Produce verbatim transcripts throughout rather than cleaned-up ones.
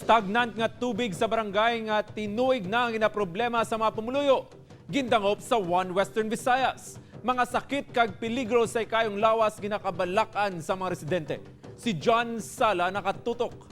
Stagnant nga tubig sa barangay nga tinuig na ang ginaproblema sa mga pumuluyo, gindangop sa One Western Visayas. Mga sakit kag peligro sa ikayong lawas ginakabalakan sa mga residente. Si John Sala nakatutok.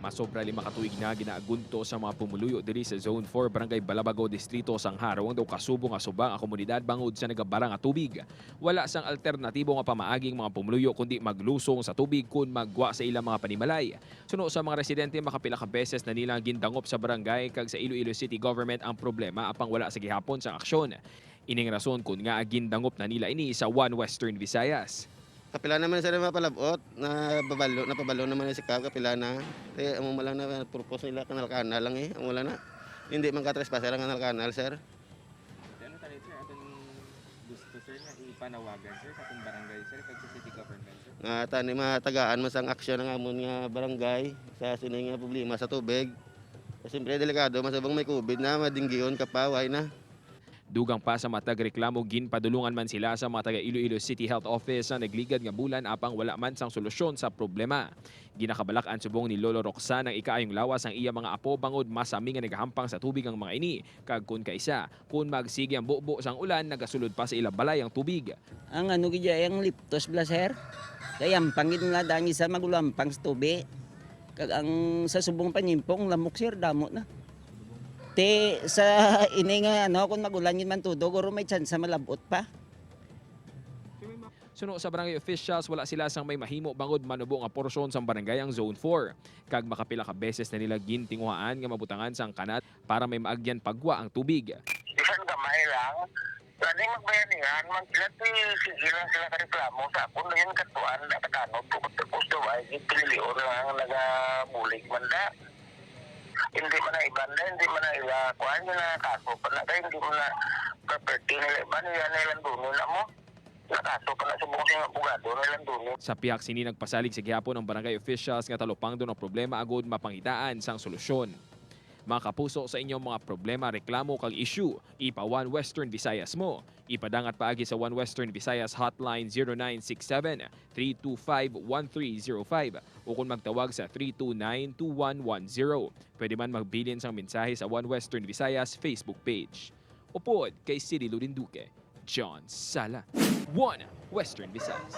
Masobra lima ka tuig na ginaagunto sa mga pumuluyo diri sa Zone four, Barangay Balabago, Distrito Sanjaro, ang daw kasubo nga subang ang komunidad bangod sa nagabara nga tubig. Wala sang alternatibo nga pamaagi ang mga pumuluyo kundi maglusong sa tubig kon maggwa sa ilang mga panimalay. Suno sa mga residente, makapila ka beses na nila gindangop sa barangay kag sa Iloilo City Government ang problema, apang wala sa gihapon sang aksyon. Ining rason kon ngaa gindangop na nila ini sa One Western Visayas. Kapila naman sila mapalabot, na babalo, napabalo naman si Kap, kapila na. Eh, amo man lang na purpose nila, kanal-kanal lang eh, amo lang na. Hindi man ka trespass ang kanal-kanal, sir. Ano tani, sir, atong gusto, sir, nga ipanawagan, sir, sa atong barangay, sir, kag sa city government, sir? Nga tani matagaan man sang aksyon ang amon nga barangay sa sini nga problema sa tubig. Siyempre, delikado man subong may covid na, madinggion ka pa, way na. Dugang pa sa matag reklamo, ginpadulungan man sila sa mga taga Iloilo City Health Office sa nagligad nga bulan, apang wala man sang solusyon sa problema. Ginakabalak-an subong ni Lolo Roxanne ang ikaayong lawas sang iya mga apo bangod masami nga nagahampang sa tubig ang mga ini, kag kon kaisa, kon magsigi ang bubo sang ulan, nagasulod pa sa ila balay ang tubig. Ang ano gid ay ang liptos bala, sir. Kay ampang gid na dangi sa magulampang sa tubi. Kag ang sa subong panyimpong lamok, sir, damo na. Ti sa ini nga ano, kung magulan gid man tudo, guro may tsansa malabot pa. Suno sa barangay officials, wala sila sang may mahimo bangod manubo nga porsyon sang barangay ang Zone four. Kag makapila ka beses na nila gintinguhaan nga mabutangan sang kanal para may maagyan paggwa ang tubig. Bisan gamay lang, gani magbayanihan man sila, ti sige lang sila kareklamo. Sa akon, dayon katuan na katanod ko, kung gusto ba, ay pinilion lang ang nagabulig man da. Hindi man ang iban da, hindi man ang ila, kuan, yun na kaso pa na, kay hindi man na property nila iban, yan nilang dunin na mo. Nakaso pa na subong sing abogado nilang dunin. Sa pihak sini, nagpasalig sa gihapon ang barangay officials nga talupangdon ang problema agud mapangitaan sang solusyon. Mga kapuso, sa inyong mga problema, reklamo, kag issue, ipa-One Western Visayas mo. Ipadangat paagi sa One Western Visayas Hotline zero nine six seven, three two five, one three zero five, o kung magtawag sa three two nine, two one one zero. Pwede man magbilin sang mensahe sa One Western Visayas Facebook page. Upod kay City Ludin Duque, John Sala, One Western Visayas.